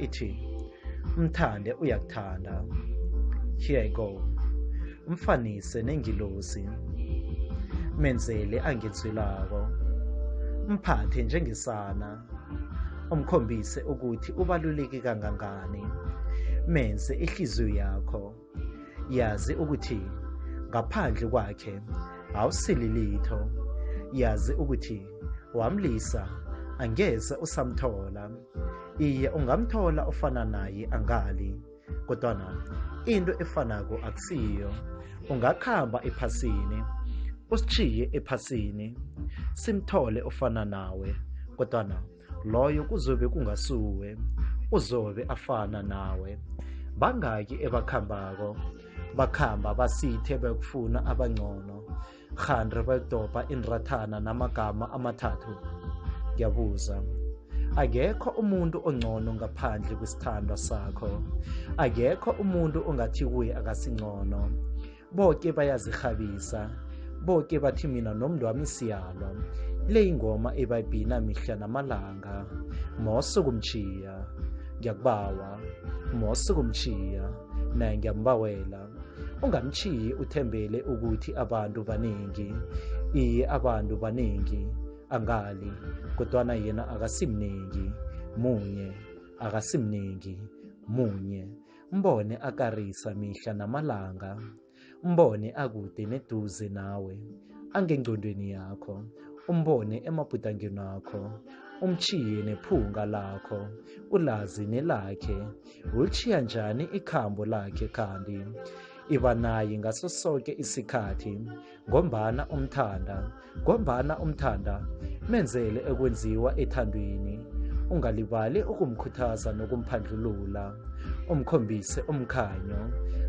Ithi mthande uyakuthanda. Here I go. Mfanise nengilozi. Menzele angenzwelako. Mphathe njengesana. Umkhombise ukuthi ubaluleke kangangani. Menze ihliziyo yakho. Yazi ukuthi ngaphandle kwakhe awusili litho. Yazi ukuthi wamlisa angeze usamthola. Iye, ungamthola ofana naye angali, kodwana into efanako akusiyo. Ungakhamba ephasini, usitjhiye ephasini, simthole ofana nawe, kodwana loyo kuzobe kungasuwe, uzobe afana nawe. Bangaki ebakhambako, bakhamba basithe bayokufuna abangcono, kghani bayokudobha iinrathana namagama amathathu? Ngiyabuza. Akekho umuntu ongcono ngaphandle kwesithandwa sakho. Akekho umuntu ongathi kuye akasingcono. Boke bayazirhabisa. Boke bathi mina nomntu wami siyalwa. Le ingoma ebayibhina mihla namalanga. Mose kumtjhiya. Ngiyakubawa. Mose kumtjhiya. Naye ngiyambawela. Ungamtjhiyi uthembele ukuthi abantu baningi. Iye, abantu baningi angali, kodwana yena akasimningi. Munye, akasimningi, munye. Mbone akarisa mihla namalanga. Mbone akude neduze nawe, angengqondweni yakho. Umbone emabhudangweni akho, umtjhiye nephunga lakho, ulazi nelakhe. Ulitjhiya njani ikhambo lakhe kanti? Iba naye ngaso soke isikhathi, ngombana umthanda, ngombana umthanda, menzele ekwenziwa ethandweni. Ungalibali ukumkhuthaza nokumphandlulula, umkhombise umkhanyo.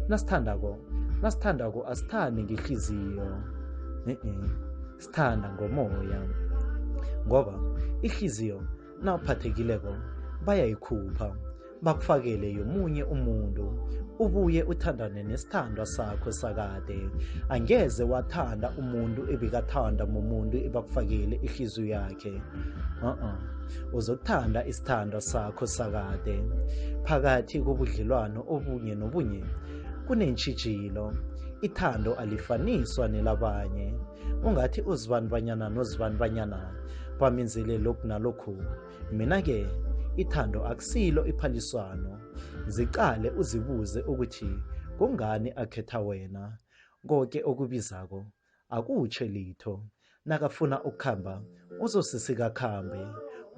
Nasithandako, nasithandako asithandi ngehliziyo, e-e, sithanda ngomoya, ngoba ihliziyo nawuphathekileko bayayikhupha bakufakele yomunye umuntu, ubuye uthandane nesithandwa sakho sakade. Angeze wathanda umuntu ebekathanda mumuntu ebakufakele ihliziyo yakhe. Uh-uh. Uzokuthanda isithandwa sakho sakade. Phakathi kobudlelwano obunye nobunye kuneentjhijilo. Ithando alifaniswa nelabanye. Ungathi uzibanibanyana nozibanibanyana bamenzele lokhu nalokhu. Mina-ke ithando akusilo iphaliswano. Ziqale uzibuze ukuthi kungani akhetha wena. Koke okubizako akutjho litho. Nakafuna ukukhamba uzosisika khambe.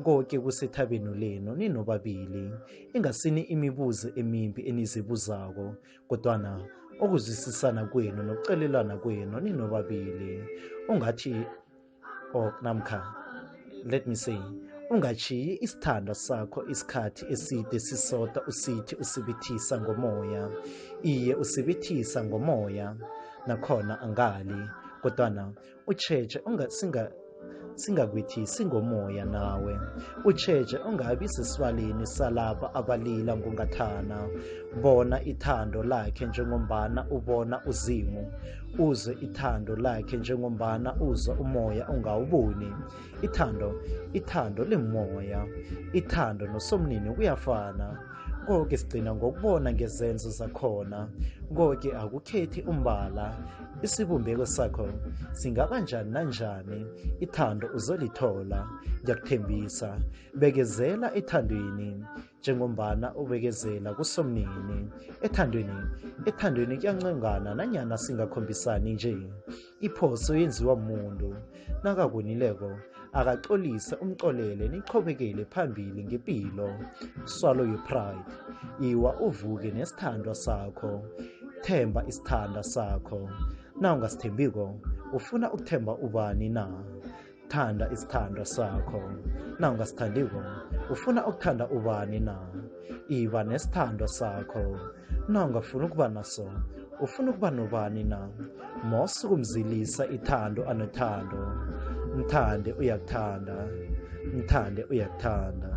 Koke kusethabeni lenu ninobabili. Ingasini imibuzo emimbi enizibuzako, kodwana ukuzwisisana kwenu nokucelelana kwenu ninobabili. Ungathi or namkha let me say, ungatjhiyi isithandwa sakho isikhathi eside sisodwa usithi usibithisa ngomoya. Iye, usibithisa ngomoya nakhona angali, kodwana utjheje singakwethisi ngomoya nawe. Utjheje ungabi sesibaleni salaba abalila ngongathana. Bona ithando lakhe njengombana ubona uZimu, uzwe ithando lakhe njengombana uzwa umoya ungawuboni. Ithando, ithando limoya, ithando noSomnini kuyafana. Koke sigcina ngokubona ngezenzo zakhona. Koke akukhethi umbala. Isibumbeko sakho singaba njani nanjani, ithando uzolithola. Ngiyakuthembisa, bekezela ethandweni njengombana ubekezela kuSomnini. Ethandweni, ethandweni kuyancengana nanyana singakhombisani nje. Iphoso yenziwa mumuntu nakakonileko akaxolise, umxolele, niqhubekele phambili ngempilo. Swallow your pride. Iwa uvuke nesithandwa sakho. Themba isithandwa sakho. Na ungasithembiko, ufuna ukuthemba ubani na? Thanda isithandwa sakho. Na ungasithandiko, ufuna ukuthanda ubani na? Iba nesithandwa sakho. Na ungafuni ukuba naso, ufuna ukuba nobani na? Mose ukumzilisa ithando anothando. Mthande uyakuthanda. Mthande uyakuthanda.